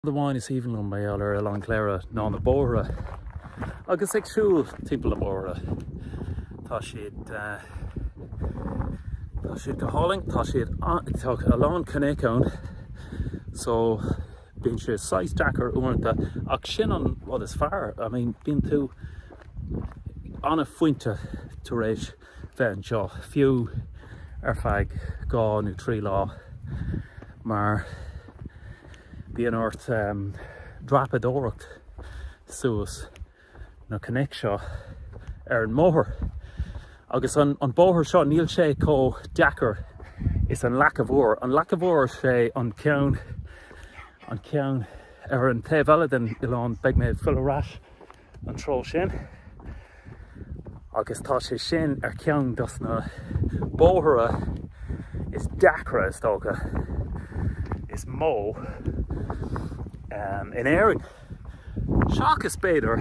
Rud amháin is aoibhinn liom mar gheall ar Oileán Chléire ná na bóithre agus ag siúl timpeall na mbóithre. Tá siad tá siad go hálainn, tá siad tá a lán cnoic ann so bíonn sé saghas deacair uaireanta ach sin an rud is fearr. I mean bíonn tú an-fhuinte tar éis bheith anseo, fiú ar feadh 2 nó 3 lá, mar bíonn ort dreapadóireacht suas na cnoic seo ar an mbóthar. Agus an bóthar seo, níl sé chomh deacair is an Leaca Mhór. An Leaca Mhór, sé an ceann, an ceann ar an taobh eile den oileán, beidh mé ag filleadh ar ais an treo sin agus tá sé sin ar cheann dos na bóithre is deacra is dócha is mó in Éirinn. Seachas b'fhéidir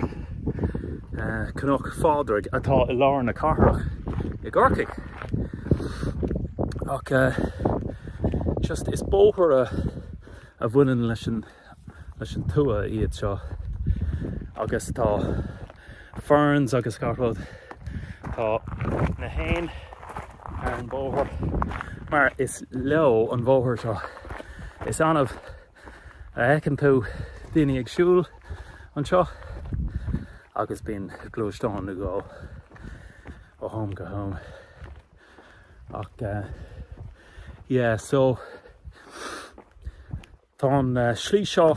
Cnoc Phádraig atá i lár na cathrach i gCorcaigh. Ach just is bóithre a bhaineann leis an leis an tuath iad seo agus tá ferns agus gach rud. Tá na héin ar an bóthar mar is leo an bóthar seo. Is annamh a fheiceann tú daoine ag siúl anseo agus bíonn gluaisteáin nó dhó ó am go ham. Ach yeah so Tá an slí seo,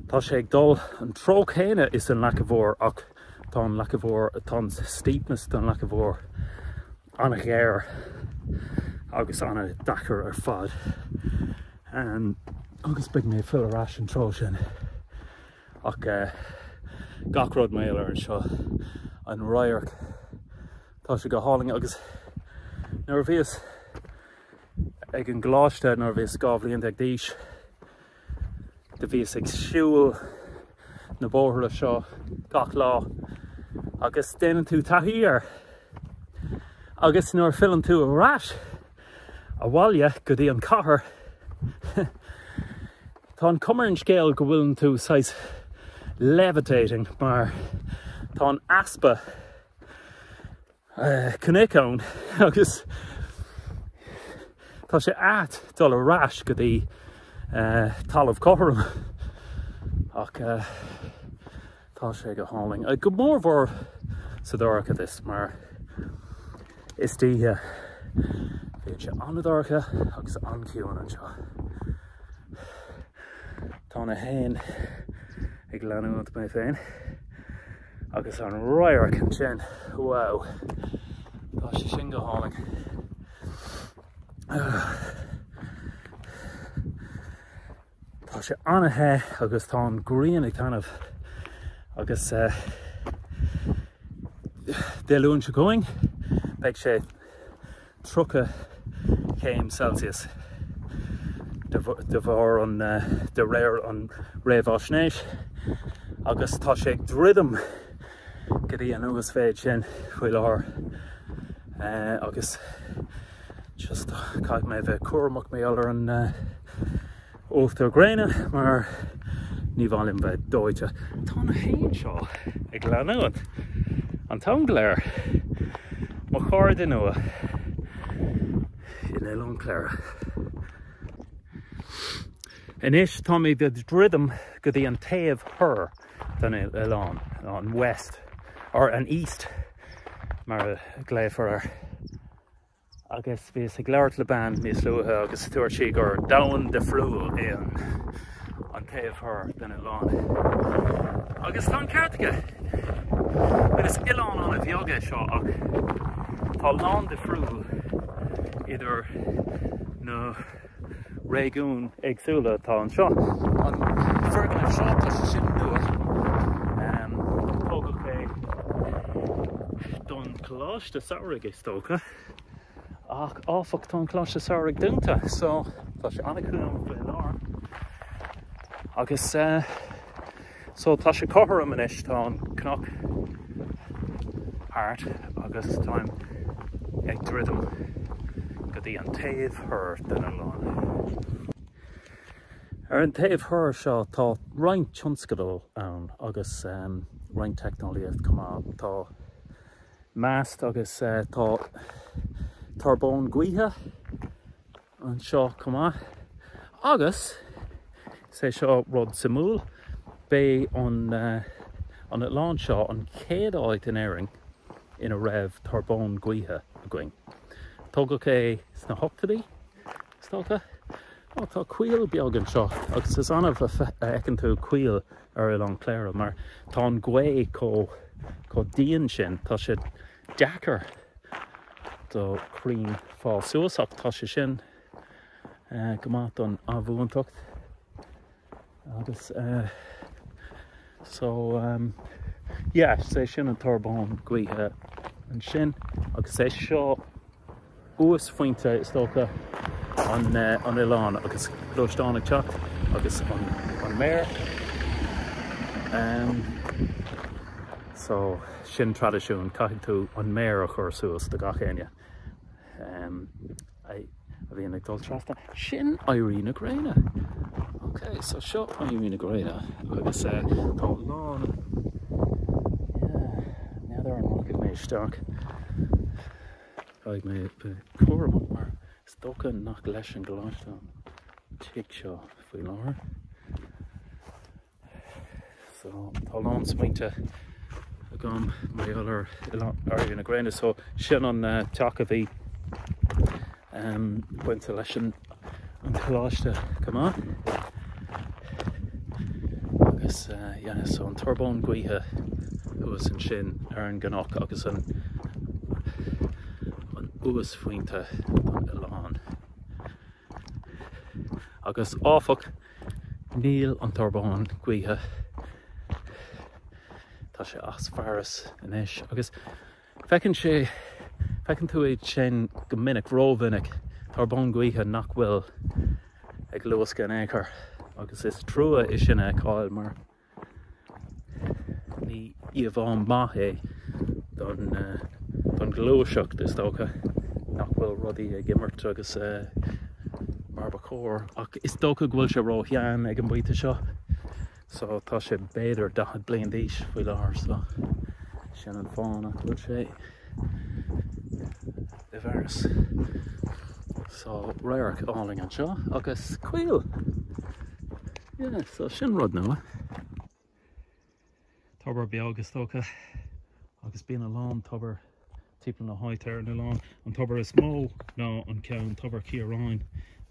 tá sé ag dul an treo céanna is an Leaca Mhór ach tá an Leaca Mhór, tá an steepness don Leaca Mhór an-ghéar agus an-deacair ar fad. Agus beidh mé ag filleadh ar ais an treo sin ach gach rud mar gheall ar anseo, an radharc, tá sé go hálainn agus nuair a bhíos Ag an gcoláiste nuair a bhíos 12 bhliain d'aois do bhíos ag siúl na bóithre seo gach lá agus déanann tú taithí air. Agus nuair a filleann tú ar ais abhaile go dtí an cathair tá an cuma ar an scéal go bhfuileann tú saghas levitating mar tá an easpa cnoic ann agus tá sé ait dul ar ais go dtí talamh cothrom ach tá sé go hálainn. Go mór mhór sa dorchadas mar istoíche bíonn sé an-dorcha agus an-chiúin anseo. Tá na héin ag leanúint mé féin. Agus an radharc ansin, wow, tá sé sin go hálainn. Tá sé an-the agus tá an ghrian ag taitneamh agus Dé Luain seo chugainn beidh sé 30 céim Celsius de bharr an de réir an réamhaisnéis agus tá sé ag druidim go dtí an uasmhéid sin faoi láthair agus just caithfidh mé a bheith cúramach mar gheall ar an uachtar gréine mar ní mhaith liom bheith dóite. Tá na héin seo ag leanúint an t-am go léir. Mo chairde nua in Oileán Chléire. Anois táimid ag druidim go dtí an taobh thoir den oileán, an west, or an east mar a ghlaofar air. Agus bhíos ag labhairt le bean níos luaithe agus dúirt sí gur domhan difriúil é an taobh thoir den oileán. Agus tá an ceart aici! Is oileán an-bheag é seo ach tá a lán difriúil idir na réigiúin éagsúla atá anseo. An foirgneamh seo, tá sé sin nua. Tógadh é don Choláiste Samhraidh is dócha. Ach áfach tá an Coláiste Samhraidh dúnta so tá sé an-chiúin faoi láthair. Agus so tá sé cothrom anois, tá an cnoc thart agus táim ag druidim go dtí an taobh thoir den oileán. Ar an taobh thoir seo tá roinnt tionscadal ann agus roinnt teicneolaíocht chomh maith. Tá mast agus tá turbóin gaoithe anseo chomh maith. Agus is é seo rud suimiúil, b'é an an oileán seo an chéad áit in Éirinn ina raibh turbóin gaoithe againn. Tógadh é sna hochtóidí. Is dócha. Ó, tá coill beag anseo agus is annamh a fheiceann tú coill ar Oileán Chléire mar tá an ghaoth chomh chomh dian sin, tá sé deacair do chrainn fás suas ach tá sé sin go maith don athbhuantacht agus so yeah, is é sin an turbóin gaoithe ansin agus é seo uasphointe, is dócha, an oileáin agus gluaisteán ag teacht agus an méar. So, sin traidisiún, caithfidh tú an méar a chur suas do gach éinne a bhíonn ag dul trasna. Sin éirí na gréine! Ok, so seo éirí na gréine agus tá a lán, yeah, n'fheadar an rachaidh mé isteach. Caithfidh mé bheith cúramach mar is dócha nach leis an gcoláiste an tigh seo faoi láthair. So tá a lán smaointe agam mar gheall ar éirí na gréine. So sin an teach a bhí bainte leis an choláiste chomh maith. Agus yeah, so an turbóin gaoithe thuas ansin ar an gcnoc agus an an uasphointe don oileán. Agus áfach níl an turbóin gaoithe tá sé as fearas anois agus Feiceann sé, feiceann tú iad sin go minic, rómhinic, turbóin gaoithe nach bhfuil ag luascadh in aon chor agus is trua é sin a fheiceáil mar ní íomhá maith é don, don ghluaiseacht is dócha, nach bhfuil rudaí ag imirt agus mar ba chóir ach is dócha go bhfuil sé ró-shean ag an bpointe seo. So tá sé b'fhéidir 40 bliain d'aois faoi láthair so sin an fáth nach bhfuil sé i bhfearas. So radharc álainn anseo agus coill! Yeah, so sin rud nua. Tobar beag is dócha agus bíonn a lán tobar timpeall na háite ar an oileán. An tobar is mó ná an ceann Tobar Chiaráin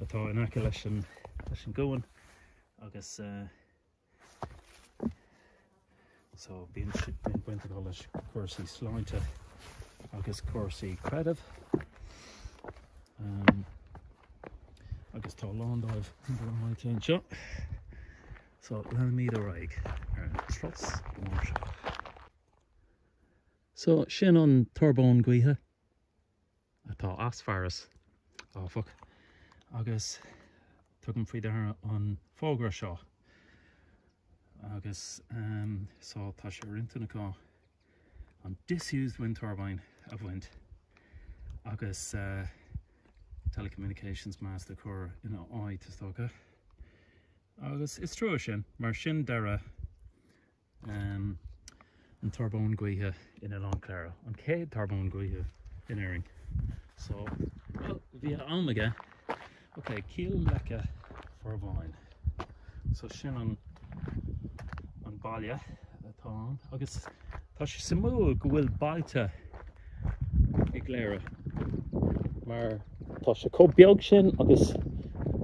atá in aice leis an leis an gcuan. Agus so bíonn bíonn baint acu leis cúrsaí sláinte agus cúrsaí creidimh. Um, agus tá a lán dóibh timpeall na háite anseo. So leanfaimid ar aghaidh ar an turas mór seo. So sin an turbóin gaoithe. atá as fearas, áfach, agus tugaim faoi deara an fógra seo agus so tá sé ar intinn acu an disused wind turbine a bhaint agus telecommunications mast a chur ina áit is dócha. Agus is trua sin, mar sin deireadh an turbóin gaoithe in Oileán Chléire, an chéad turbóin gaoithe in Éirinn. So, well, bhí a am aige. Ok, Cill Leice Forbháin. So sin an an baile atá ann agus tá sé suimiúil go bhfuil bailte i gCléire mar tá sé chomh beag sin agus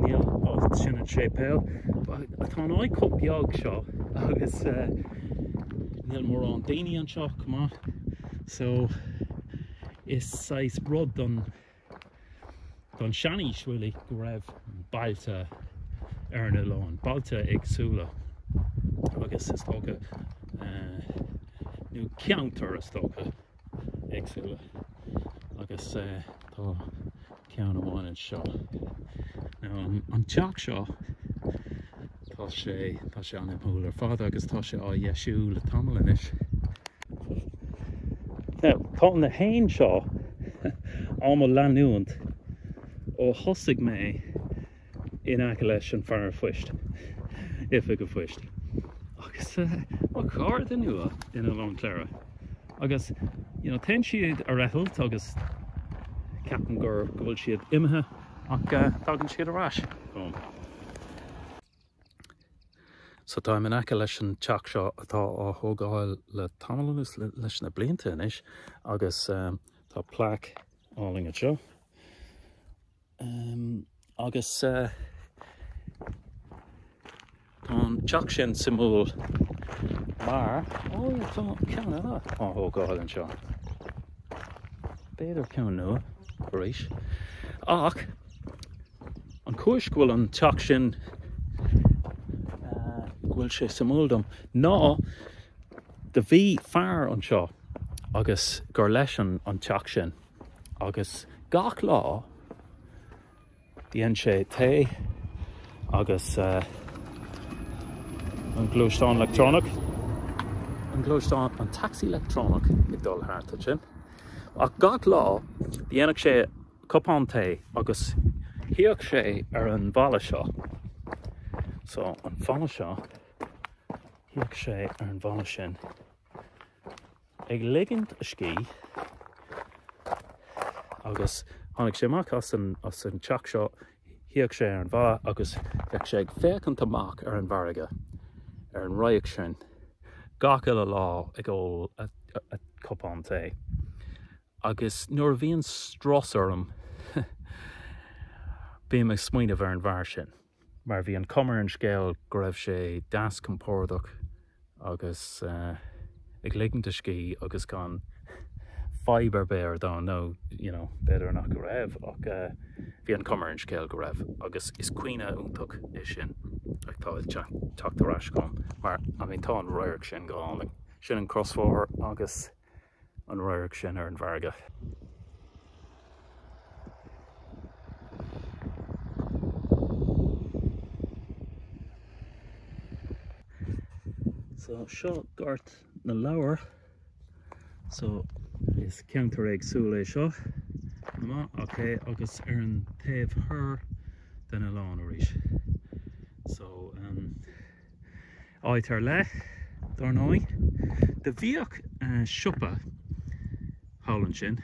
níl ó sin an séipéal. Tá an áit chomh beag seo agus níl mórán daoine anseo chomh maith so is saghas rud don don seanaois really go raibh bailte ar an oileán, bailte éagsúla agus is dócha nó ceantair is dócha. éagsúla agus tá ceann amháin anseo. Now an teach seo tá sé tá sé an-shuimiúil ar fad agus tá sé á dheisiú le tamall anois. Now tá na héin seo á mo leanúint ó thosaigh mé in aice leis an fear phoist. Oifig an Phoist. Agus mo chairde nua in Oileán Chléire. Agus you know téann siad ar eitilt agus ceapaim gur go bhfuil siad imithe ach tagann siad ar ais chugam. So táim in aice leis an teach seo atá á thógáil le tamall anuas, leis na blianta anois, agus tá plaic álainn anseo. Agus tá an teach sin suimiúil mar, ó tá ceann eile á thógáil anseo. B'fhéidir ceann nua arís. Ach an chúis go bhfuil an teach sin, go bhfuil sé suimiúil dom ná do bhí fear anseo agus gur leis an teach sin. Agus gach lá dhein sé tae agus an gluaisteán leictreonach, an gluaisteán, an tacsaí leictreonach ag dul thart ansin. Ach gach lá dhéanadh sé cupán tae agus shuíodh sé ar an bhalla seo. So an balla seo, shuíodh sé ar an bhalla sin. ag ligint a scíth agus tháinig sé amach as an as an teach seo, shuíodh sé ar an bhalla agus bheadh sé ag féachaint amach ar an bhfarraige, ar an radharc sin, gach uile lá ag ól a a cupán tae. Agus nuair a bhíonn strus orm bím ag smaoineamh ar an bhfear sin. mar bhí an cuma ar an scéal go raibh sé deas compordach agus ag ligint a scíth agus gan fadhb ar bith ar domhan, nó you know b'fhéidir nach go raibh ach bhí an cuma ar an scéal go raibh agus is cuimhne iontach é sin atá ag teacht ar ais chugam mar I mean tá an radharc sin go hálainn. Sin an crosbhóthar agus an radharc sin ar an bhfarraige. So seo Gort na Leabhar. So is ceantar éagsúil é seo. Ok, agus ar an taobh thoir den oileán arís. So um, Áit ar leith, dár ndóigh. Do bhíodh siopa thall ansin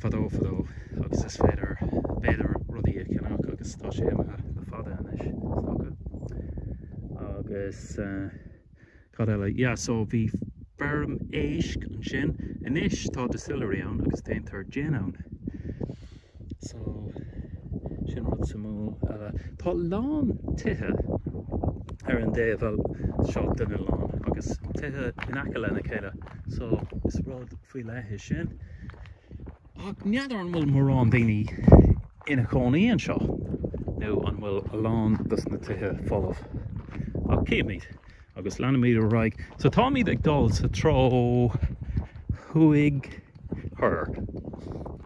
fadó fadó agus is féidir, b'fhéidir, rudaí a cheannach agus tá sé imithe le fada anois, is dócha. Agus cad eile? Yeah, so bhí feirm éisc ansin. Anois tá distillery ann agus déantar gin ann. So, sin rud suimiúil eile. Tá a lán tithe ar an dtaobh seo den oileán agus tithe in aice lena chéile so is rud faoi leith é sin. Ach n'fheadar an bhfuil mórán daoine ina chónaí anseo nó an bhfuil a lán dos na tithe folamh. Ach cífimid agus leanfaimid ar aghaidh. So táimid ag dul sa treo thuaidh thoir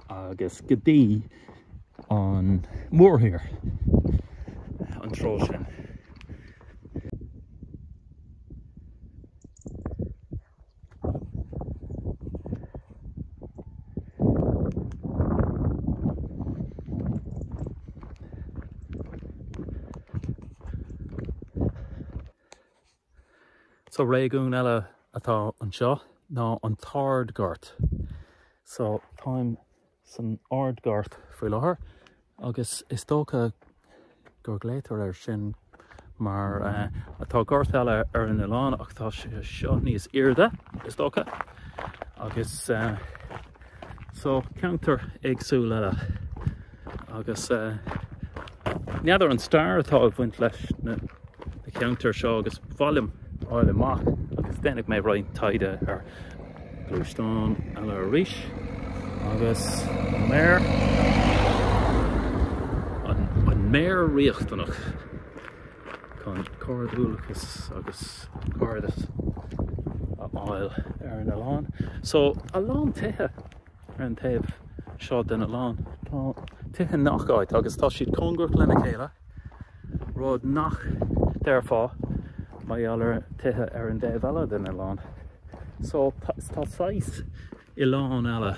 agus go dtí an mórthír an treo sin. So réigiún eile atá anseo ná an tArdghort. So táim san Ardghort faoi láthair agus is dócha gur glaotar air sin mar tá gort eile ar an oileán ach tá sé seo níos airde is dócha agus so ceantar éagsúil eile agus n'fheadar an stair atá ag baint leis na ceantair seo agus ba mhaith liom fháil amach agus déanfaidh mé roinnt taighde ar ghluaisteán eile arís agus an méar an méar riachtanach chun cairdiúlachas agus cairdeas a fháil ar an oileán. So a lán tithe ar an taobh seo den oileán. Tá tithe i ngach áit agus tá siad cóngarach lena chéile, rud nach déarfá mar gheall ar tithe ar an dtaobh eile den oileán. So tá saghas oileán eile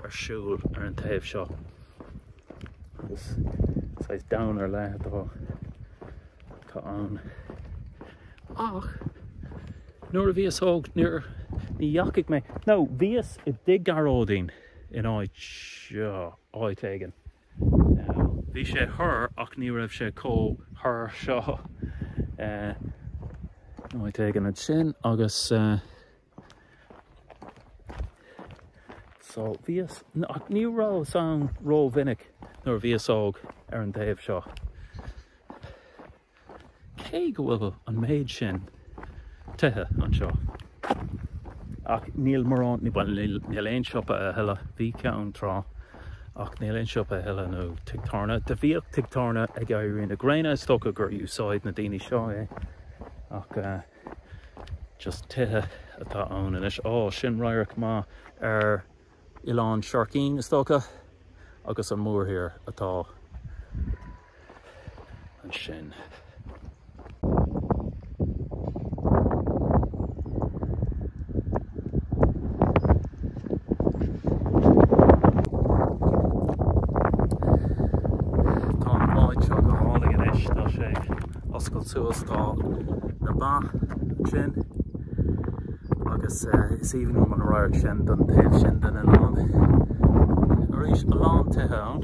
ar siúl ar an taobh seo. Agus saghas domhan ar leith atá. atá ann. Ach nuair a bhíos óg níor, ní dheachaigh mé, nó bhíos i dtigh Ghearóidín in áit, áit éigin. Now bhí sé thoir ach ní raibh sé chomh thoir seo. In áit éigin ansin agus so bhíos, ach ní rabhas ann rómhinic nuair a bhíos óg ar an dtaobh seo. Cé go bhfuil an méid sin tithe anseo, ach níl mórán, bhuel níl aon siopa a thuilleadh, bhí ceann tráth, ach níl aon siopa a thuilleadh nó tigh tábhairne. Do bhíodh tigh tábhairne ag éirí na gréine, is dócha gur úsáid na daoine seo é, ach just tithe atá ann anois. Ó, sin radharc maith ar Oileán Searcín, is dócha, agus an mórthír atá ansin. Tá an áit seo go hálainn anois, tá sé oscailte suas, tá na ba ansin. Agus is aoibhinn liom an radharc sin don taobh sin den oileán. Arís, a lán tithe ann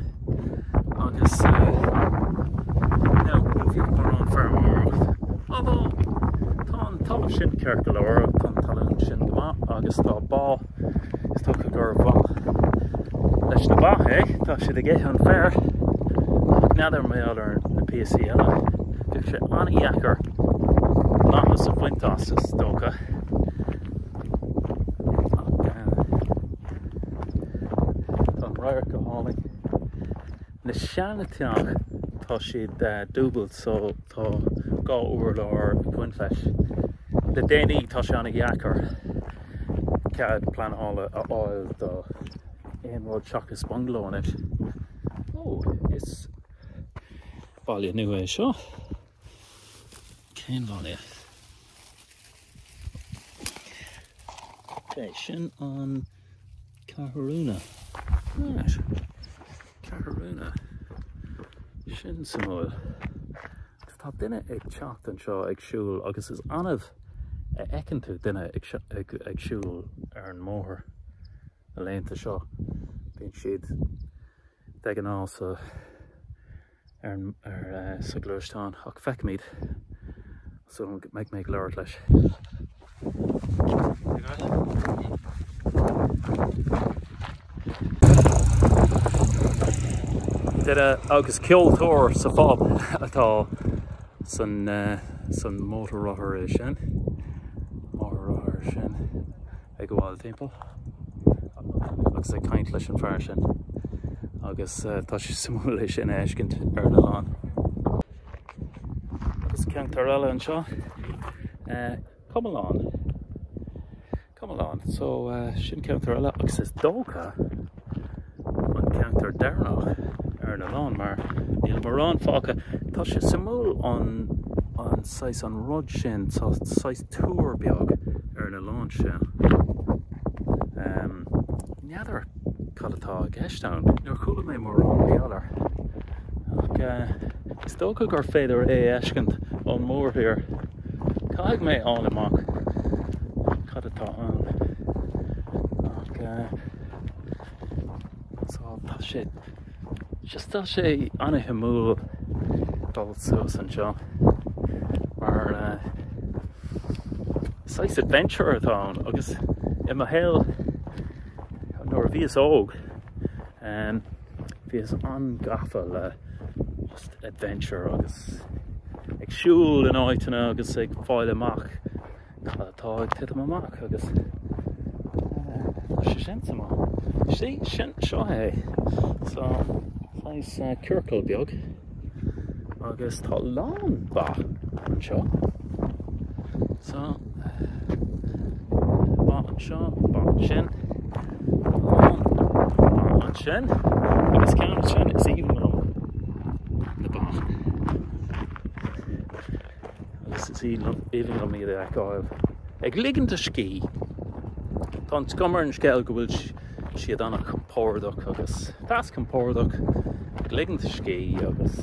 agus now ní bhíodh mórán feirmeoireacht. Although tá an talamh sin ceart go leor, tá an talún sin go maith agus tá ba, is dócha gur mhaith leis na ba é, tá siad ag ithe an féar. Ach n'fheadar mar gheall ar na píosaí eile. Bheadh sé an-dheacair maitheas a bhaint as, is dócha. Ach tá an radharc go hálainn. Na seana-teach, tá siad dúbailt so tá dhá urlár ag baint leis. Le déanaí tá sé an-dheacair cead pleanála a fháil do aon rud seachas bungalow anois. Ó, is baile nua é seo. Cén bhaile? Ok, sin an Caheruna. Right. Caheruna. Sin suimiúil. Agus tá duine ag teacht anseo ag siúl agus is annamh a fheiceann tú duine ag, ag, ag siúl ar an mbóthar na laethanta seo. Bíonn siad de ghnáth sa ar an ar sa ghluaisteán ach feicfimid sula mbeidh mé ag labhairt leis. Duine agus ceoltóir sa phub atá san san mótarrothar é sin. Mótarrothar sin. ag gabháil timpeall agus ag caint leis an fear sin agus tá sé suimiúil é sin a fheiscint ar an oileán. Agus ceantar eile anseo, Comalán. Comalán. So sin ceantar eile agus is dócha an ceantar deireanach ar an oileán mar níl mórán fágtha. Tá sé suimiúil an an saghas an rud sin, tá saghas túr beag ar an oileán seo. N'fheadar cad atá i gceist ann. Níor chuala mé mórán mar gheall air. Ach is dócha gur féidir é a fheiscint ón mórthír. Caithfidh mé fháil amach cad atá ann. Ach so tá sé just tá sé an-shuimiúil dul suas anseo mar saghas adventure atá ann agus i mo shaol nuair a bhíos óg bhíos an-gafa le just adventure agus ag siúl in áiteanna agus ag fáil amach cad atá ag titim amach agus tá sé sin suimiúil. See, sin, seo é. So, saghas ciorcal beag agus tá a lán ba anseo. So, ba anseo, ba ansin, a lán ba ansin agus ceann ansin is aoibhinn liom na ba. Agus is aoibhinn liom iad a fheiceáil ag ligint a scíth. Tá an chuma ar an scéal go bhfuil siad an-chompordach agus deas compordach ag ligint a scíth agus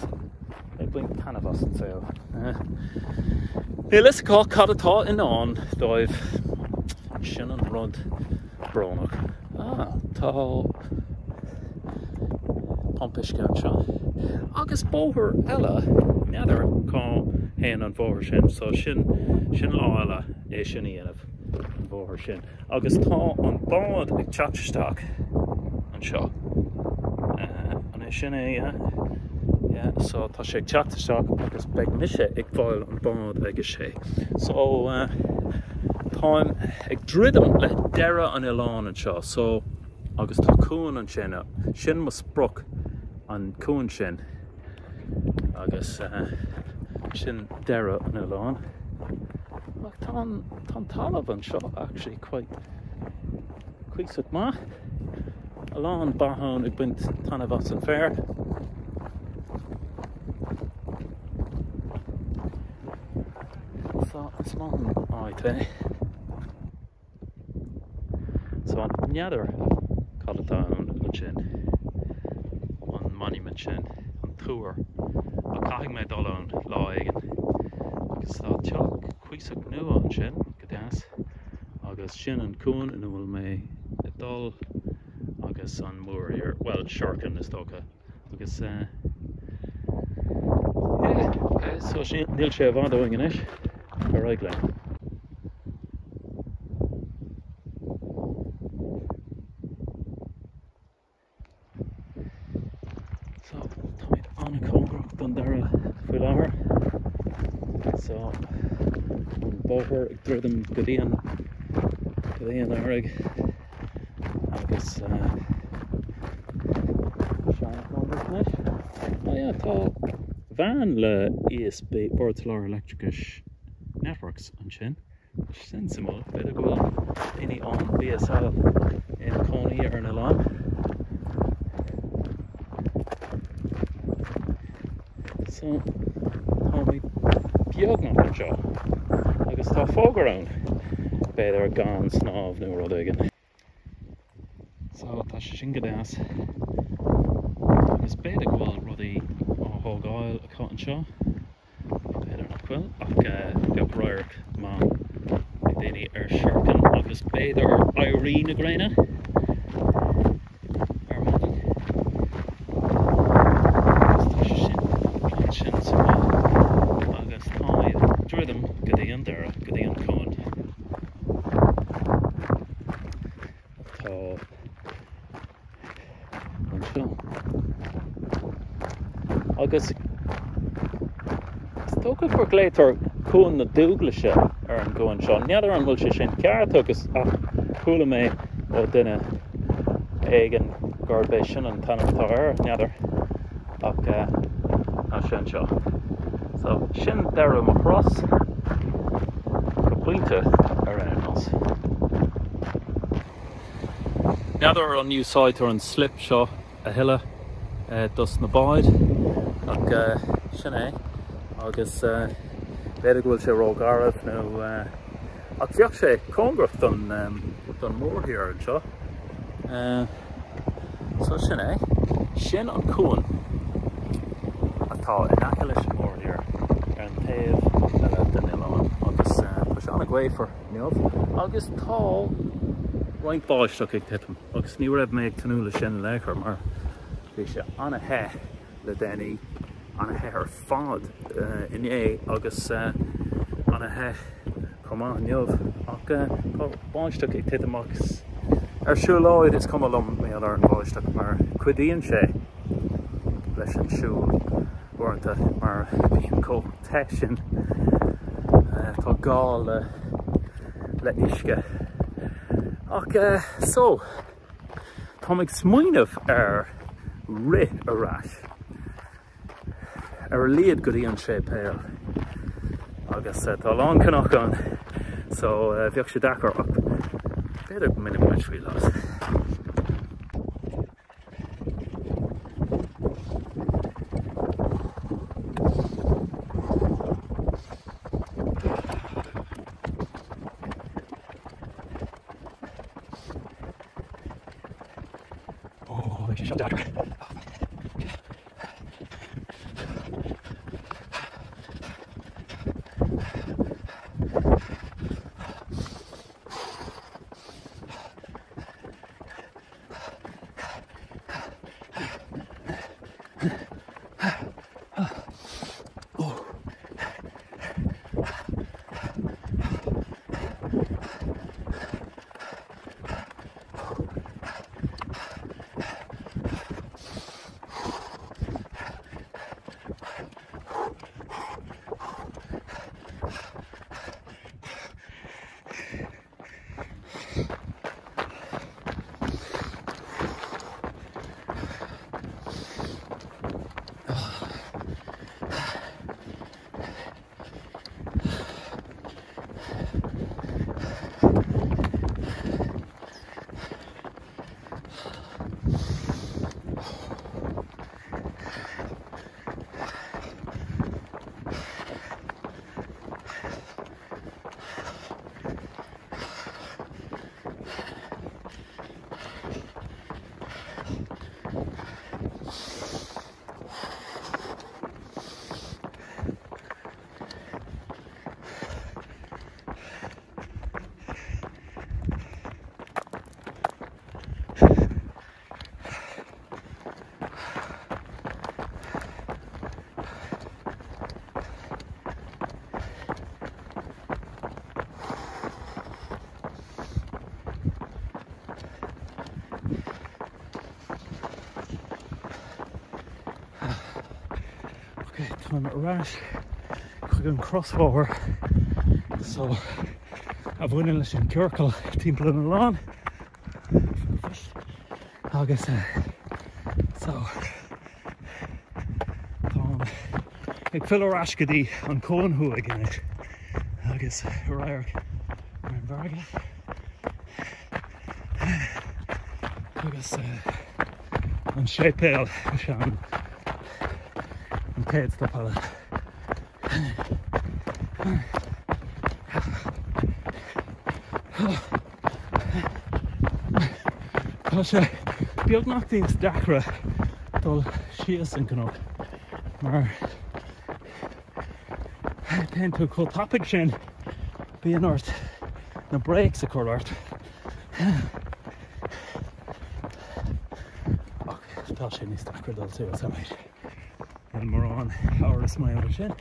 ag baint taitneamh as an saol. Níl fhios acu cad atá i ndán dóibh. Sin an rud brónach. Ah, tá pump uisce anseo. Agus bóthar eile, n'fheadar cá théann an bóthar sin, so sin, sin lá eile é sin a dhéanamh, an bóthar sin. Agus tá an bád ag teacht isteach anseo. An é sin é? Yeah. Yeah, so tá sé ag teacht isteach agus beidh mise ag fáil an bád ag a sé. So táim ag druidim le deireadh an oileáin anseo, so agus tá cuan ansin, sin mo sprioc, an cuan sin. Agus sin deireadh an oileáin. Ach tá an, tá an talamh anseo actually quite cuíosach maith. A lán ba ann ag baint taitneamh as an féar. So is maith an áit é. So n'fheadar cad atá ann ansin, an monument sin, an túr, ach caithfidh mé dul ann lá éigin. Agus tá teach cuíosach nua ansin, go deas, agus sin an cuan ina bhfuil mé ag dul agus an mórthír, bhuel, Sherkin is dócha, agus eh, yeah, okay, so sin, níl sé i bhfad uainn anois, ar aghaidh linn. So, táimid an-chóngarach don deireadh faoi láthair. So, an bóthar ag druidim go dtí an go dtí an fharraige agus uh, an-chóngarach anois. Oh yeah, tá veain le ESB Bord Soláthair Leictreachais Networks ansin. Sin suimiúil, b'fhéidir go bhfuil daoine ón BSL ina cónaí ar an oileán. So, táimid beagnach anseo agus tá fógra ann, b'fhéidir gan snámh nó rud éigin. So, tá sé sin go deas agus b'fhéidir go bhfuil rudaí á thógáil acu anseo. B'fhéidir nach bhfuil, ach bheadh radharc maith ag daoine ar Sherkin agus b'fhéidir ar éirí na gréine ar maidin. Agus tá sé sin ansin sa bhfad agus táimid ag druidim go dtí an deireadh, go dtí an cuan. Tá. anseo. Agus is dócha gur glaoitear Cuan na Dúglaise ar an gcuan seo. N'fheadar an bhfuil sé sin ceart agus ach chuala mé ó duine éigin gurb é sin an t-ainm atá air, n'fheadar. Ach tá sé anseo. So sin deireadh mo thuras go pointe ar aon nós. N'fheadar an úsáidtear an slip seo a thuilleadh dos na báid ach sin é agus b'fhéidir go bhfuil sé ró-gharbh nó ach bheadh sé cóngarach don don mórthír anseo. So sin é. Sin an cuan atá in aice leis an mórthír ar an taobh eile den oileán agus tá sé an-ghaofar. inniu agus tá roinnt báisteach ag titim agus ní raibh mé ag tnúth leis sin in aon chor mar bhí sé an-the le déanaí, an-the ar fad inné agus an-the chomh maith inniu ach tá báisteach ag titim agus ar siúlóid is cuma liom mar ar an bháisteach mar cuidíonn sé leis an siúl uaireanta mar bíonn chomh te sin. Tá gá le le uisce. Ach so, táim ag smaoineamh ar rith ar ais ar a laghad go dtí an séipéal agus tá a lán cnoc ann so bheadh sé deacair ach b'fhéidir go mbainfidh mé triail as. Ó, beidh sé seo deacair. Táim ar ais chuig an crosbhóthar so a bhaineann leis an ciorcal timpeall an oileáin agus so táim ag filleadh ar ais go dtí an cuan thuaidh anois agus radharc ar an bhfarraige agus an séipéal is ea an chéad stop eile. Tá sé beagnach níos deacra dul síos an cnoc mar téann tú chomh tapaidh sin bíonn ort na brakes a chur ort. Ach tá sé níos deacra dul suas anois. Níl mórán amhras maidir leis sin.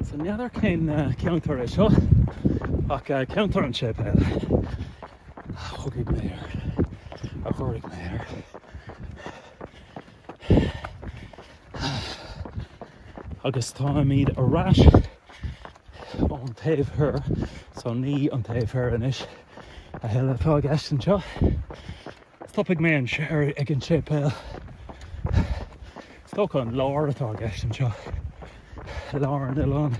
So n'fheadar cén ceantar é seo ach ceantar an tséipéil a thógfaidh mé air, a thabharfaidh mé air. Agus táimid ar ais ón taobh thoir, so ní an taobh thoir anois a thuilleadh atá i gceist anseo. Stopfaidh mé anseo ag an séipéal. Is dócha an lár atá i gceist anseo, lár an oileáin.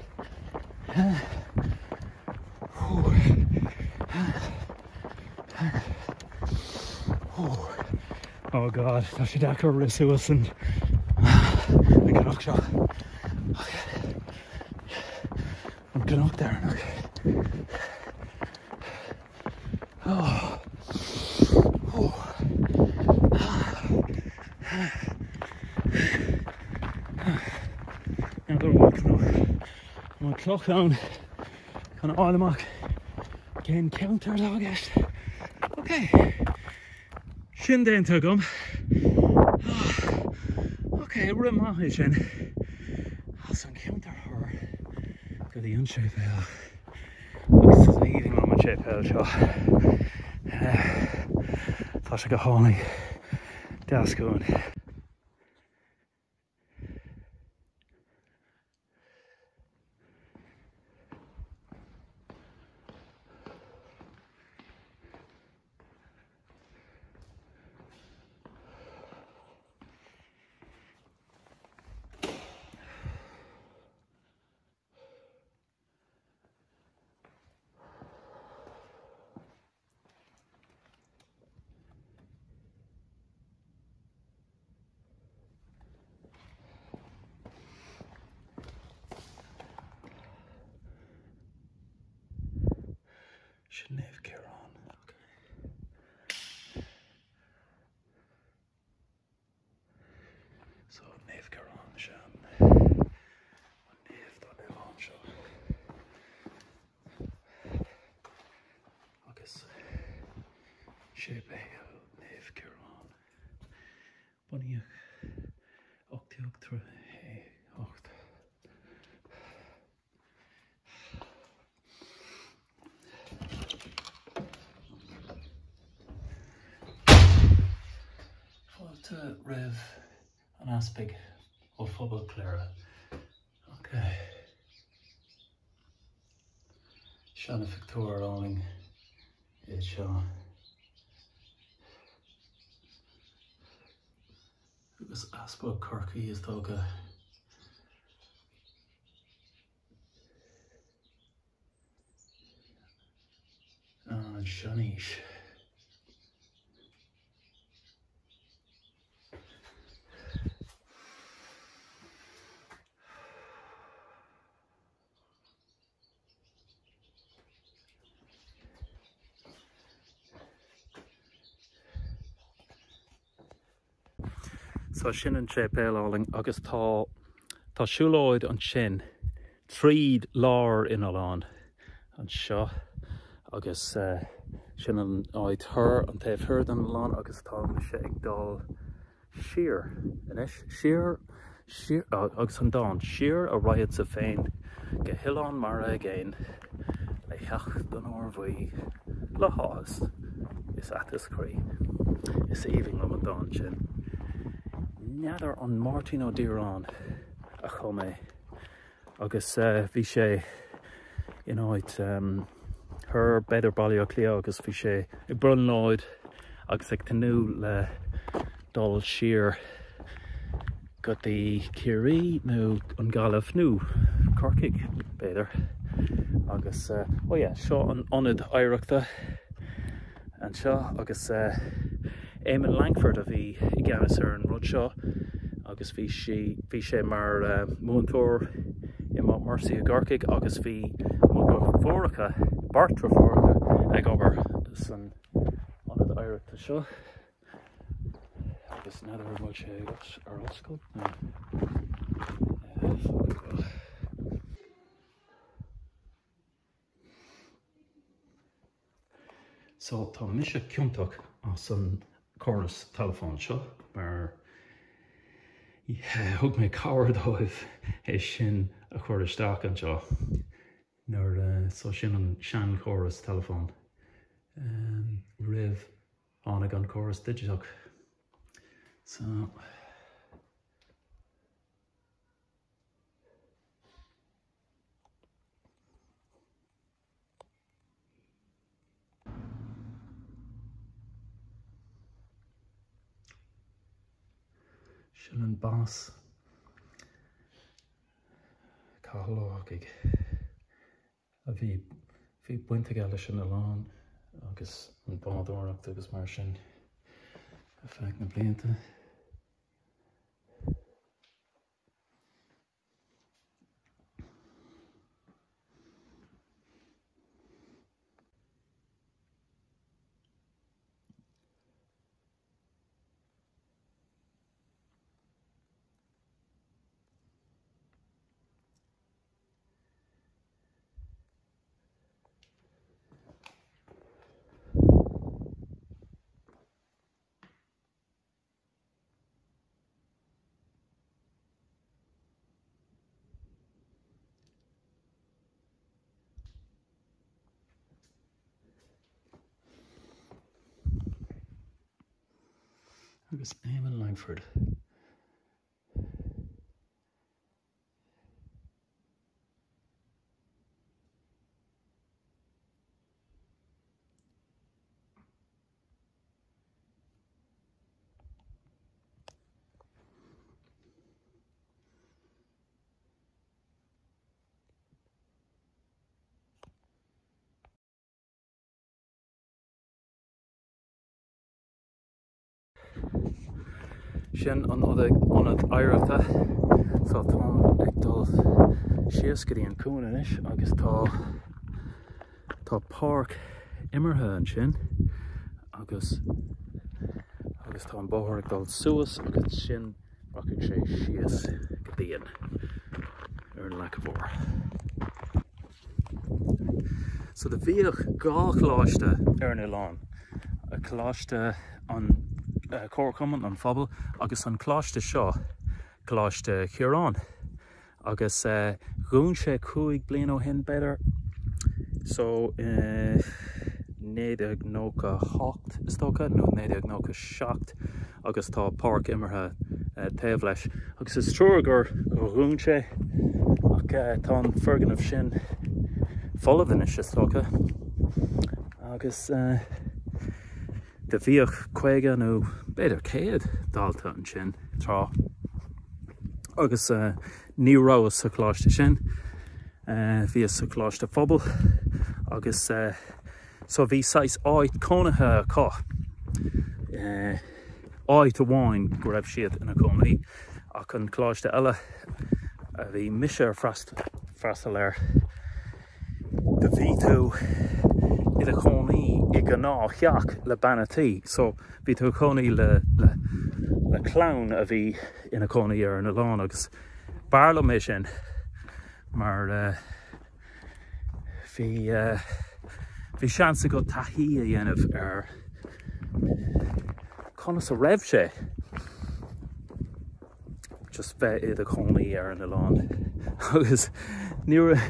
Oh God, tá sé deacair rith suas an cnoc seo. An cnoc deireanach. Oh. Oh. N'fheadar an bhfuil cloch ann chun a fháil amach cén ceantar atá i gceist. Ok, sin déanta agam. Ok, rith maith é sin. As an cheantar thoir go dtí an séipéal. Agus is aoibhinn liom an séipéal seo. Tá sé go hálainn. Deas ciúin. Sin Naomh Ciarán. Okay. So Naomh Ciarán is ea an naomh don oileán seo. Agus Séipéal Naomh Ciarán. Bunaíodh 1838. Fáilte roimh an Easpag ó phobal Chléire. Ok. Seana-phictiúr álainn é seo. Agus Easpag Chorcaí is dócha. An seanaois. So sin an séipéal álainn agus tá tá siúlóid ansin tríd lár an oileáin anseo agus sin an áit thoir, an taobh thoir den oileán agus tá mise ag dul siar anois, siar, siar, agus an dán, siar a raghadsa féin go hoileán mara i gcéin le. theacht an óir bhuí le háthas is aiteas croí. Is aoibhinn liom an dán sin. N'fheadar an Máirtín Ó Direáin a chum é agus bhí sé in áit thoir, b'fhéidir Baile Átha Cliath agus bhí sé ag brionglóid agus ag tnúth le dul siar go dtí Ciarraí nó an Ghaillimh nó Corcaigh b'fhéidir agus oh yeah seo an ionad oidhreachta anseo agus Éamonn Lankford a bhí i gceannas ar an rud seo agus bhí sí bhí sé mar múinteoir i Mount Mercy i gCorcaigh agus bhí mo dheirfiúracha beirt deirfiúracha ag obair san ionad oidhreachta seo. Agus n'fheadar an bhfuil sé ar oscailt nó So tá mise ciontach as an córas teileafóin seo mar thug mé cabhair dóibh é sin a chur isteach anseo nuair so sin an seanchóras teileafóin roimh Tháinig an córas digiteach. So. Sin an boss. Cathal Ó hEochaidh. a bhí, bhí baint aige leis an oileán agus an bádóireacht agus mar sin ar feadh na blianta. Agus Éamonn Lankford. Sin an ionad oidhreachta. So táim ag dul síos go dtí an cuan anois agus tá tá páirc imeartha ansin agus agus tá an bóthar ag dul suas agus ansin rachaidh sé síos go dtí an ar an Leaca Mhór. So do bhíodh dhá choláiste ar an oileán, Coláiste an Comharchumann, an Phobal, agus an coláiste seo, Coláiste Chiaráin. Agus dhún sé 5 bliana ó shin, b'fhéidir. So i 1998 is dócha, nó 1997, agus tá páirc imeartha taobh leis. Agus is trua gur dhún sé ach tá an foirgneamh sin folamh anois is dócha. Agus do bhíodh 50 nó b'fhéidir 100 dalta ansin tráth. Agus ní rabhas sa choláiste sin, bhíos sa choláiste phobail agus So bhí saghas áit cónaithe acu, áit amháin go raibh siad ina cónaí ach an coláiste eile a bhí mise ar freastal air, do bhí tú i do chónaí i gnáth-theach le bean a' tí, so bhí tú i cónaí le le clann a bhí ina cónaí ar an oileán agus b'fhearr liom é sin mar Bhí, bhí seans agat taithí a dhéanamh ar conas a raibh sé just bheith i do chónaí ar an oileán agus Ní raibh,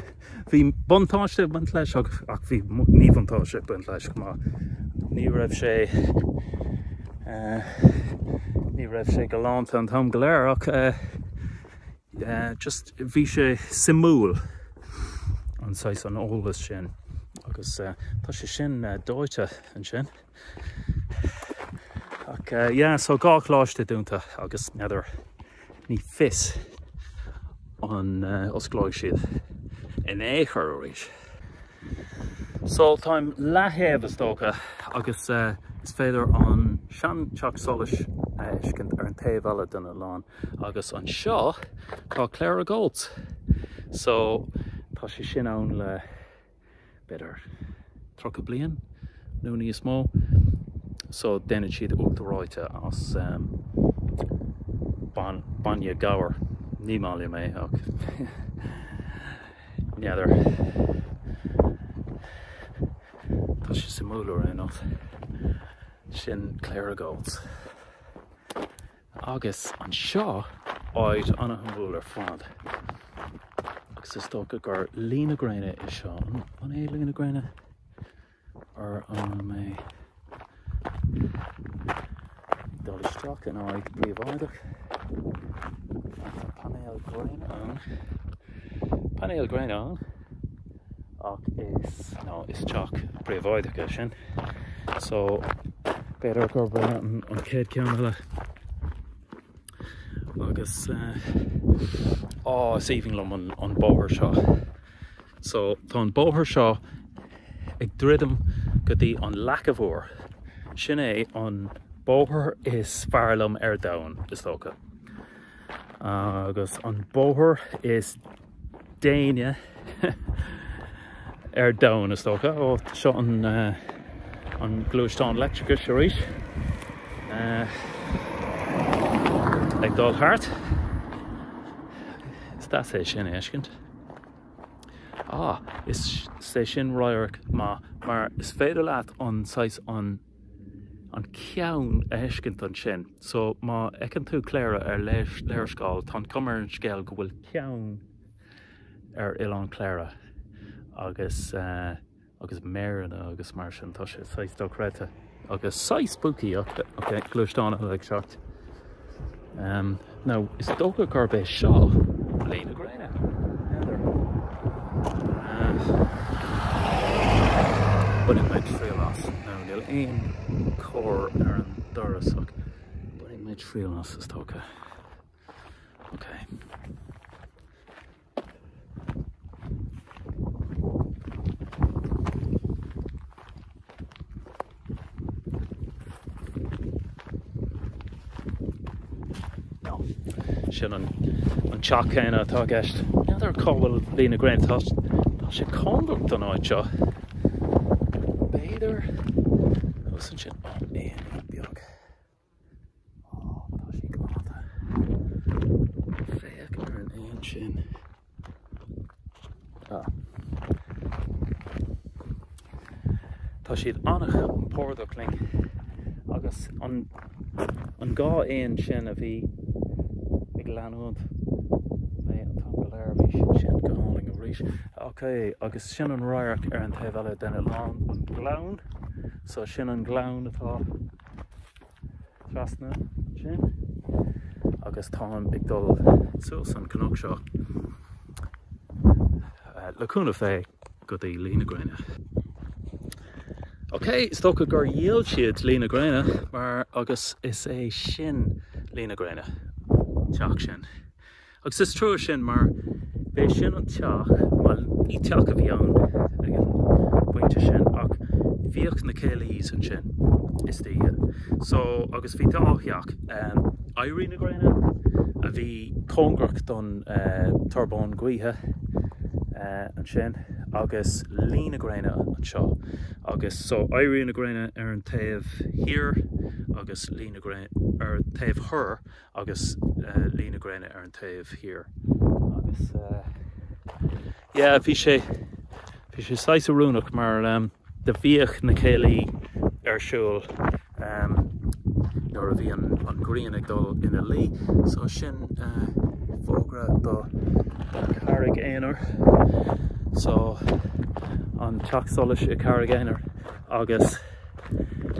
bhí buntáiste ag baint leis ach ach bhí míbhuntáiste ag baint leis chomh maith. Ní raibh sé ní raibh sé galánta an t-am go léir ach just bhí sé suimiúil an saghas an eolas sin agus tá sé sin dóite ansin. Ach yeah, so dá choláiste dúnta agus n'fheadar ní fios an osclóidh siad in aon chor arís. So táim leath-thaobh is dócha agus is féidir an sean-teach solais a fheiscint ar an taobh eile den oileán agus anseo tá Cléire Goats. So tá sé sin ann le b'fhéidir 30 bliain nó níos mó. So déanann siad uachtar reoite as bainne gabhair. Ní maith liom é ach n'fheadar. Tá sé suimiúil ar aon nós. Sin Cléire Goats. Agus anseo, áit an-shuimiúil ar fad. Agus is dócha gur luí na gréine é seo. An é luí na gréine? Or an bhfuil mé ag dul isteach in áit príobháideach? Tá painéal gréine ann. Painéal gréine ann. Ach is, no, is teach príobháideach é sin. So, b'fhéidir gurb é an chéad ceann eile. Agus, á, is aoibhinn liom an bóthar seo. So, tá an bóthar seo ag druidim go dtí an Leaca Mhór. Sin é an bóthar is fearr liom ar domhan, is dócha. Agus an bóthar is déine ar domhan, is dócha. Ó, seo an an gluaisteán leictreachais arís ag dul thart. Is deas é sin a fheiscint. Ah, is é sin radharc maith mar is féidir leat an saghas an an ceann a fheiscint ansin. So má fheiceann tú Cléire ar léarscáil, tá an cuma ar an scéal go bhfuil ceann ar Oileán Chléire agus agus méireanna agus mar sin, tá sé saghas dochreidte agus saghas spooky ach ok, gluaisteán eile ag teacht. Now, is dócha gurb é seo Luí na Gréine. N'fheadar. Bainfidh mé triail as. Now, níl aon cor ar an doras ach bainfidh mé triail as is dócha. Ok. Sin an teach céanna atá i gceist. N'fheadar cá bhfuil Luí na Gréine. Tá sé cóngarach don áit seo. B'fhéidir thuas ansin. Ó, éinín beag. Ó, tá sí galánta. Féach ar an éan sin. Ah. Tá siad an-chompordach linn agus an an dá éan sin a bhí ag leanúint mé an t-am go léir, bhí siad sin go hálainn arís. Ok, agus sin an radharc ar an taobh eile den oileán, an gleann. So sin an gleann atá trasna ansin agus táim ag dul suas an cnoc seo le cúnamh Dé go dtí Luí na Gréine. Ok, is dócha gur dhíol siad Luí na Gréine mar agus is é sin Luí na Gréine, an teach sin. Agus is trua sin mar b'é sin an teach, bhuel ní teach a bhí ann ag an bpointe sin ach bhíodh na céilís ansin istoíche. So, agus bhí dá theach, Éirí na Gréine a bhí cóngarach don turbóin gaoithe ansin agus Luí na Gréine anseo. Agus so Éirí na Gréine ar an taobh thiar agus Luí na Gréine ar an taobh thoir agus Luí na Gréine ar an taobh thiar agus yeah bhí sé bhí sé saghas oiriúnach mar do bhíodh na céilí ar siúl nuair a bhí an an ghrian ag dul ina luí so sin fógra do. Carraig Aonair so an teach solais i Carraig Aonair agus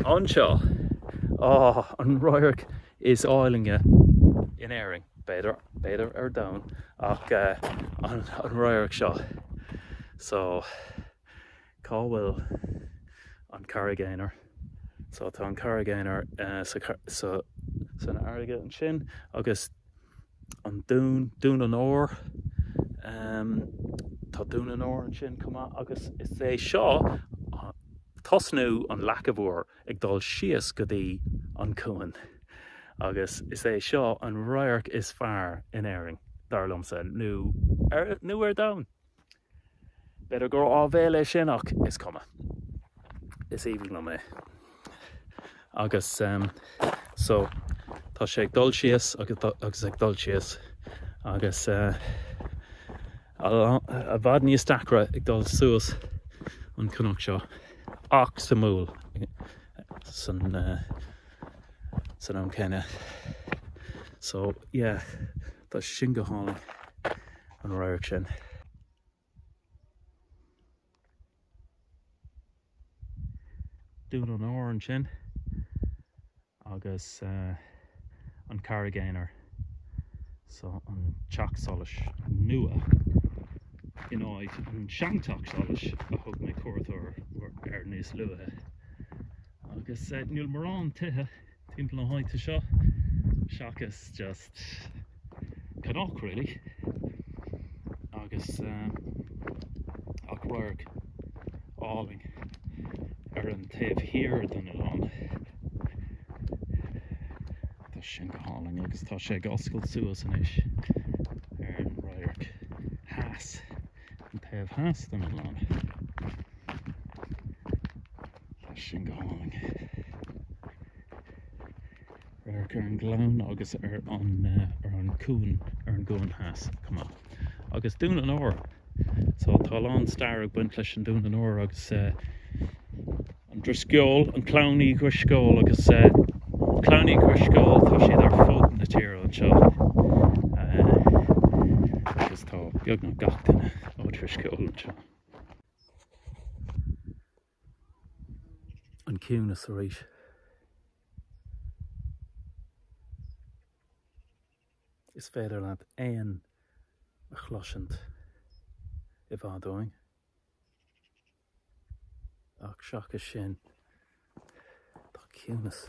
anseo á an radharc is áilne in Éirinn, b'fhéidir, b'fhéidir ar domhan ach an radharc seo so cá bhfuil an Carraig Aonair? So tá an Carraig Aonair sa san fharraige ansin agus an dún, Dún an Óir, tá Dún an Óir ansin chomh maith agus is é seo tosnú an Leaca Mhór ag dul síos go dtí an cuan agus is é seo an radharc is fearr in Éirinn, dar liomsa, nó ar, nó ar domhan. B'fhéidir gur áibhéil é sin ach is cuma. Is aoibhinn liom é. Agus so tá sé ag dul síos agus ag dul síos agus i bhfad níos deacra ag dul suas an cnoc seo ach suimiúil san san am céanna. So yeah. Tá sin go hálainn, an radharc sin. Dún an Óir ansin agus an Carraig Aonair, so an teach solais nua in áit an seanteach solais a thug mé cuairt air níos luaithe. Agus níl mórán tithe timpeall na háite seo seachas just cnoc really agus ach radharc álainn ar an taobh thiar den oileán. Tá sin go hálainn agus tá sé ag oscailt suas anois ar an radharc theas, an taobh theas den oileán. Tá sin go hálainn. Radharc ar an ngleann agus ar an ar an cuan ar an gcuan theas chomh maith. Agus Dún an Óir. So tá a lán stair ag baint leis an Dún an Óir agus an Drisceoil, an Clann Uí Dhrisceoil agus Clann Uí Dhrisceoil tá siad ar fud na tíre anseo. Agus tá beagnach gach duine ó Drisceoil anseo. An ciúnas arís. Is féidir leat éan a chloisint i bhfad uainn. Ach seachas sin, tá ciúnas.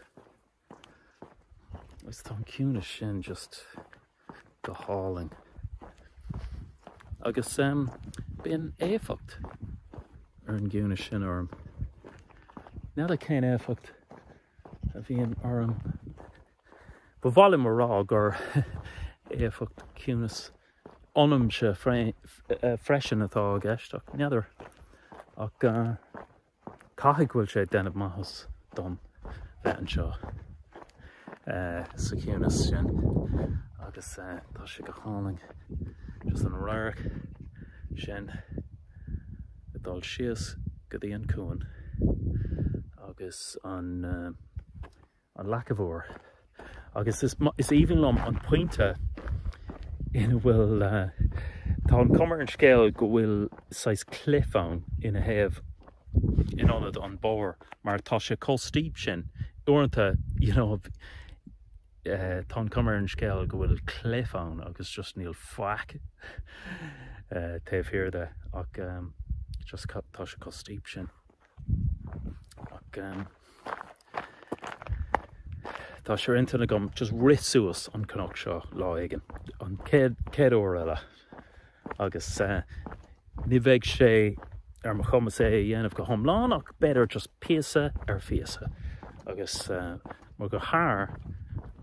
Agus tá an ciúnas sin just go hálainn. Agus bíonn éifeacht ar an gciúnas sin orm. N'fheadar cén éifeacht a bhíonn orm. Ba mhaith liom a rá gur éifeacht ciúnas ionamsa freisin atá i gceist ach n'fheadar. Ach Caithfidh go bhfuil sé ag déanamh maitheas dom bheith anseo sa chiúnas sin agus tá sé go hálainn just an radharc sin ag dul síos go dtí an cuan agus an an Leaca Mhór. Agus is aoibhinn liom an pointe ina bhfuil, tá an chuma ar an scéal go bhfuil saghas cliff ann ina thaobh, in ionad an bóthar, mar tá sé chomh steep sin. Uaireanta, you know, tá an chuma ar an scéal go bhfuil cliff ann agus just níl faic taobh thiar de ach just tá sé chomh steep sin. Ach tá sé ar intinn agam just rith suas an cnoc seo lá éigin, an chéad chéad uair eile agus ní bheidh sé ar mo chumas é a dhéanamh go hiomlán ach b'fhéidir just píosa ar phíosa agus mar gur thar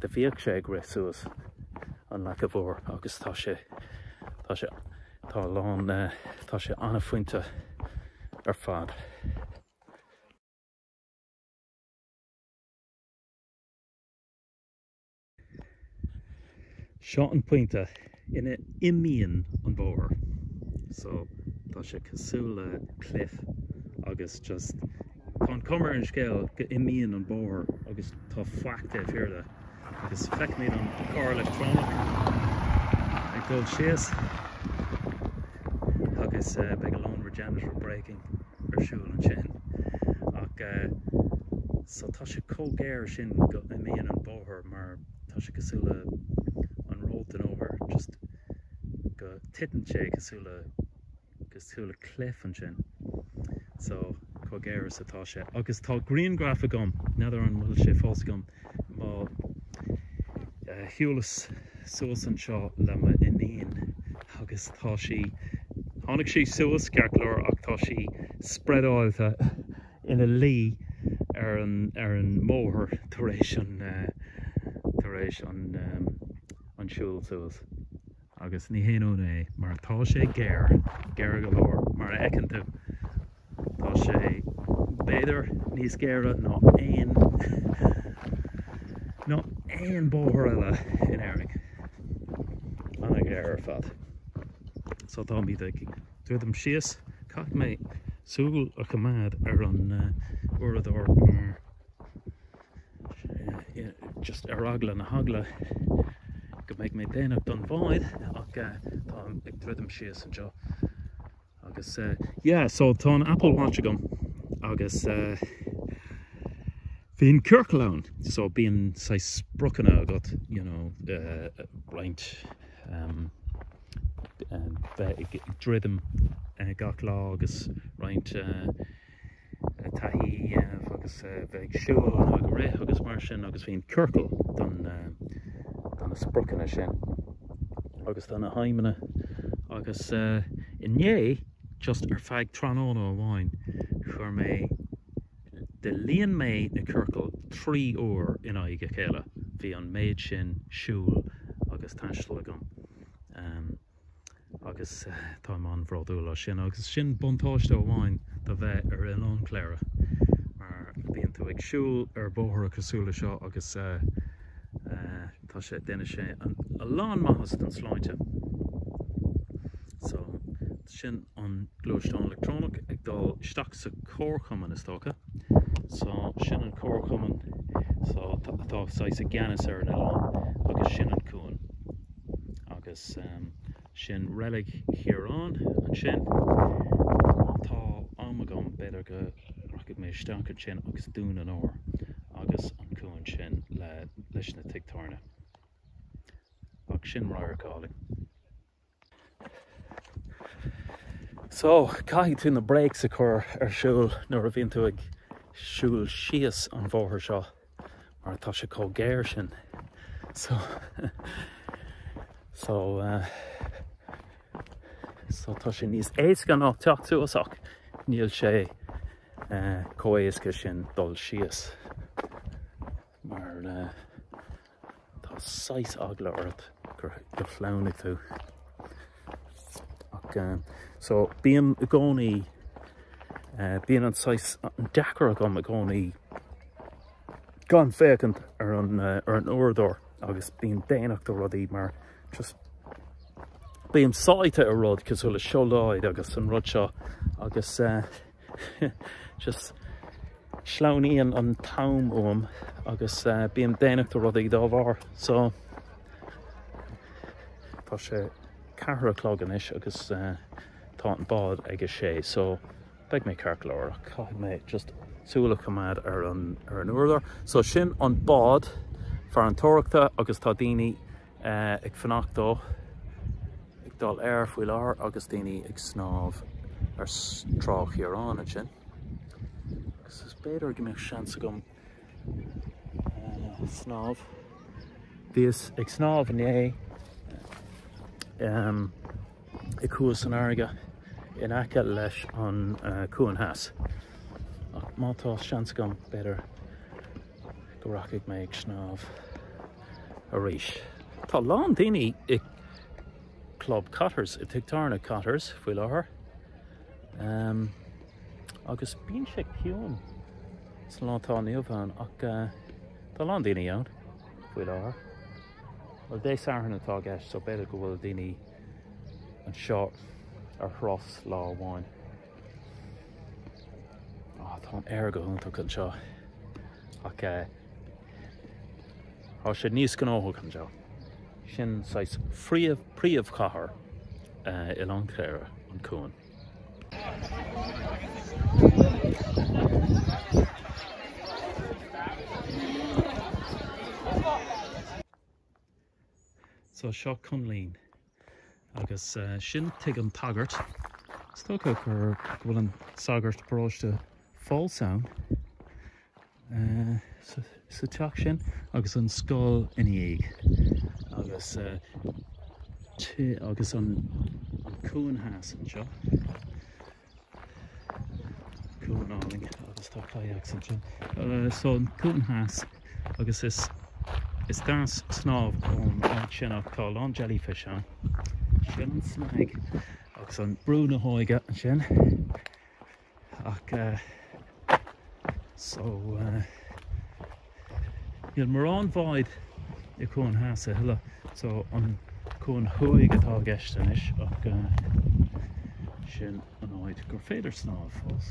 do bhíodh sé ag rith suas an Leaca Mhór agus tá sé tá sé Tá a lán, tá sé an-phointe ar fad. Seo an pointe ina imíonn an bóthar. So tá sé cosúil le cliff agus just tá an chuma ar an scéal go imíonn an bóthar agus tá faic taobh thiar de. Agus feicimid an carr leictreonach ag dul síos. Is beidh a lán regenerative braking ar siúl ansin. Ach so tá sé chomh géar sin go n-imíonn an bóthar mar tá sé cosúil le an ród den bhóthar just go titeann sé cosúil le cosúil le cliff ansin. So chomh géar is atá sé. Agus tá grianghraf agam, n'fheadar an bhfuil sé fós agam, má shiúlas suas anseo le m'iníon agus tá sí, tháinig sí suas ceart go leor ach tá sí spreadáilte ina luí ar an ar an mbóthar tar éis an tar éis an an siúl suas. Agus ní haon ionadh é mar tá sé géar, géar go leor, mar a fheiceann tú. Tá sé b'fhéidir níos géire ná aon ná aon bóthar eile in Éirinn. An-ghéar ar fad. So táimid ag druidim síos. Caithfidh mé súil a choimeád ar an uaireadóir mar just ar eagla na heagla go mbeidh mé déanach don bhád ach táim ag druidim síos anseo agus yeah so tá an Apple Watch agam agus bíonn ciorcal ann so bíonn saghas spriocanna agat you know roinnt bheith ag druidim gach lá agus roinnt taithí a dhéanamh agus bheith ag siúl nó ag rith agus mar sin agus bíonn ciorcal don do na spriocanna sin agus do na haidhmeanna agus inné just ar feadh tráthnóna amháin chuir mé de líon mé na ciorcail 3 uair in aghaidh a chéile bhí an méid sin siúil agus taistil agam. Agus táim an-bhródúil as sin. Agus sin buntáiste amháin do bheith ar Oileán Chléire, mar bíonn tú ag siúl ar bhóithre cosúil le seo agus tá sé, déanann sé a lán maitheas don sláinte. So, sin an gluaisteán leictreonach ag dul isteach sa chomharchumann is dócha. So, sin an comharchumann so atá saghas i gceannas ar an oileán agus sin an cuan. Agus sin Reilig Chiaráin ansin. Má tá am agam, b'fhéidir go rachaidh mé isteach ansin agus Dún an Óir agus an cuan sin leis na tithe tábhairne. Ach sin radharc álainn. So, caithfidh tú na brakes a chur ar siúl nuair a bhíonn tú ag siúl síos an bhóthar seo mar tá sé chomh géar sin. So, so, uh, so tá sé níos éasca ná teacht suas ach níl sé uh, chomh éasca sin dul síos mar uh, Tá saghas eagla ort go sleamhnóidh tú. Ach so bím i gcónaí, bíonn an saghas deacair agam i gcónaí gan féachaint ar an ar an uaireadóir agus bím déanach do rudaí mar just bím sáite i rud cosúil le siúlóid agus an rud seo agus Just sleamhnaíonn an t-am uaim agus bím déanach do rudaí dá bharr. So tá sé 4 a chlog anois agus tá an bád ag a sé so beidh mé ceart go leor ach caithfidh mé just súil a choimeád ar an ar an uaireadóir. So sin an bád farantóireachta agus tá daoine ag fanacht dó ag dul air faoi láthair agus daoine ag snámh ar Trá Chiaráin ansin. Agus is b'fhéidir go mbeadh seans agam snámh. Bhíos ag snámh inné i gCuas an Fharraige in aice leis an Cuan Theas. Ach má tá seans agam b'fhéidir go rachaidh mé ag snámh arís. Tá a lán daoine i Club Cotters, i Tigh Tábhairne Cotters faoi láthair. Um, agus bíonn sé ciúin sa lá atá inniu ann ach uh, tá a lán daoine ann faoi láthair. Well Dé Sathairn atá i gceist so b'fhéidir go bhfuil daoine anseo ar thuras lá amháin. Oh, tá an aer go hiontach anseo ach eh, tá sé níos gnóthach anseo. Sin saghas phríomh príomhchathair eh, Oileán Chléire, an cuan. So seo Coinlín agus sin tigh an tsagairt. Is dócha gur go bhfuil an sagart paróiste fós ann sa teach sin agus an scoil ina dhiaidh agus agus an cuan theas anseo. Cuan álainn agus tá kayaks ansin. So an cuan theas agus is is deas snámh ón áit sin ach tá a lán jellyfish ann. Sin an snag agus an Brú na hÓige ansin. Ach so níl mórán báid i Cuan Theas a thuilleadh so an Cuan Thuaidh atá i gceist anois ach sin an áit gur féidir snámh fós.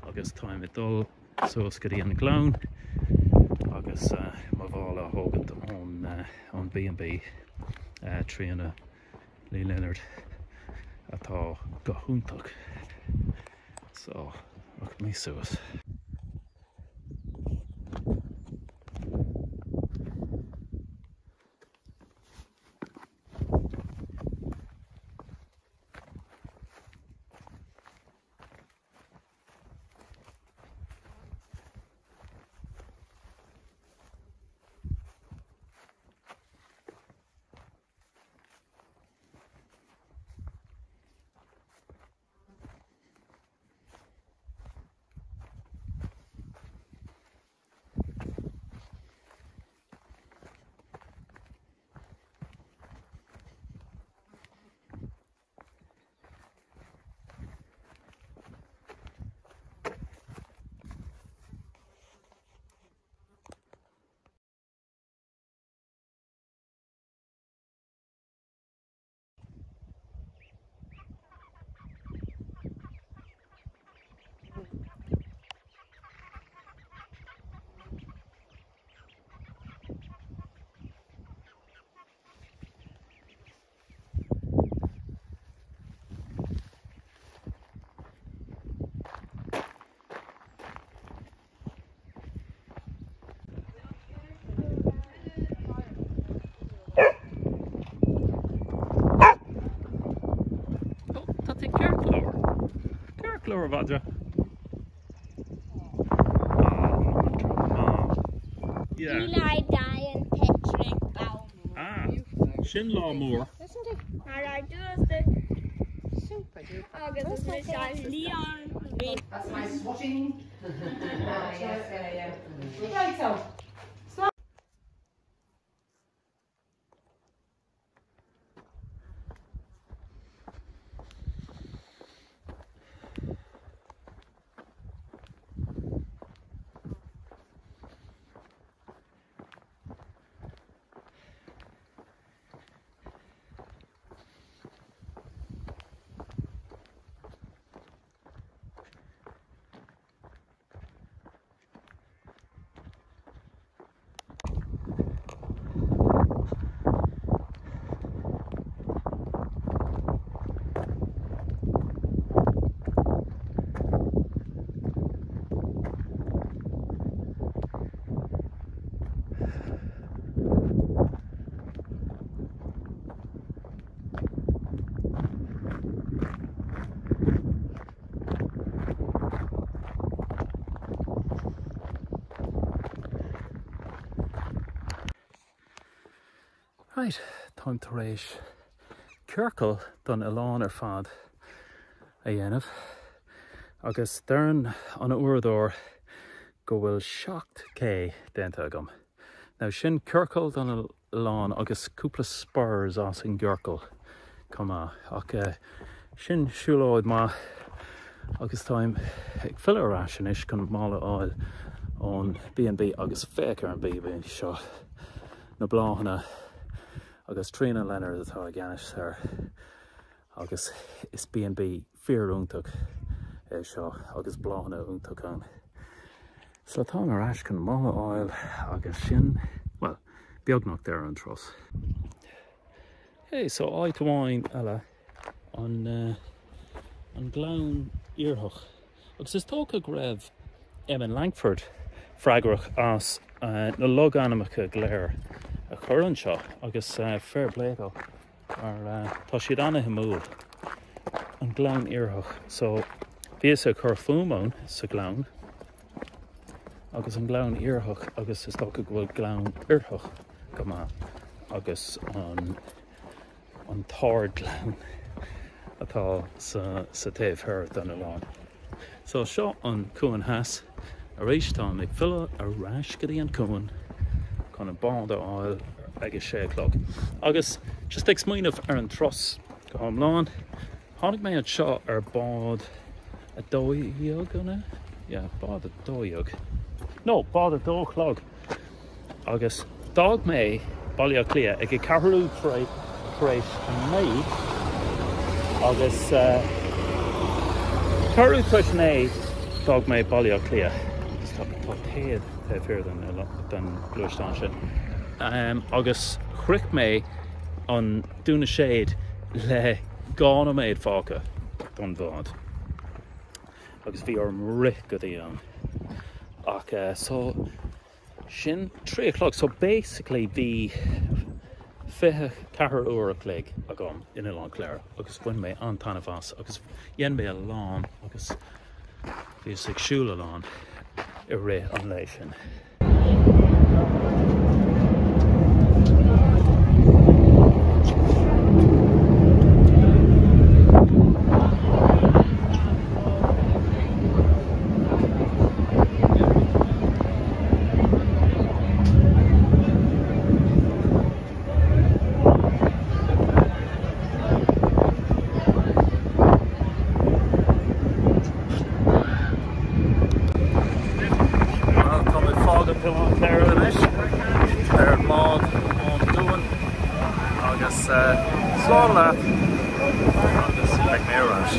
Agus táim ag dul suas go dtí an gleann agus mo mhála a thógaint ón B&B Tríona Ní Lionáird atá go hiontach. So, rachaidh mé suas. Tá tú ceart go leor. Ceart go leor a mhadra. Yeah. Eli Diane Patrick Bauman. Ah, sin lá mór. Agus is mise Leon That's my swatting. Ah, yes, yeah, yeah. Right, so. Right, táim tar éis ciorcal don oileán ar fad a dhéanamh agus deireann an uaireadóir go bhfuil 7K déanta agam. Now sin ciorcal don oileán agus cúpla spurs as an gciorcal chomh maith ach sin siúlóid maith agus táim ag filleadh ar ais anois chun mála a fháil ón B&B agus féach ar an B&B seo, na bláthanna agus Tríona Leonard atá i gceannas air agus is B&B fíor-iontach é seo agus bláthanna iontach ann. So táim ar ais chun mála a fháil agus sin, bhuel, beagnach deireadh an turas. Hey, so áit amháin eile, an An Gleann Iarthach. Agus is dócha go raibh Éamonn Lankford freagrach as na logainmneacha go léir a chur anseo agus fair play dó mar tá siad ana-shuimiúil. An Gleann Iarthach. So bhíos ag cur fúm ann sa Ghleann agus an Gleann Iarthach agus is dócha go bhfuil Gleann Oirtheach go maith agus an an tArd-Ghleann atá sa taobh thoir den oileán. So seo an Cuan Theas. Arís táim ag filleadh ar ais go dtí an cuan chun an bád a fháil ag a sé a chlog. Agus just ag smaoineamh ar an turas go hiomlán, tháinig mé anseo ar bád 12, an ea? Yeah, bád 12. No, bád 2 a chlog. Agus d'fhág mé Baile Átha Cliath ag a ceathrú tar éis a naoi agus ceathrú tar éis a naoi d'fhág mé Baile Átha Cliath agus tá tá téad taobh thiar den den gluaisteán sin agus shroich mé an Dún na Séad le 2 nóiméad fágtha don bhád. agus bhí orm rith go dtí ann ach so sin 3 a chlog so basically bhí 24 uair a chloig agam in Oileán Chléire agus bhain mé an-taitneamh as agus dhein mé a lán agus bhíos ag siúl a lán i rith an lae sin. Bhuel, tá mé ag fágáil Oileán Chléire anois ar an mbád ón Dúin agus slán leat agus beidh mé ar ais.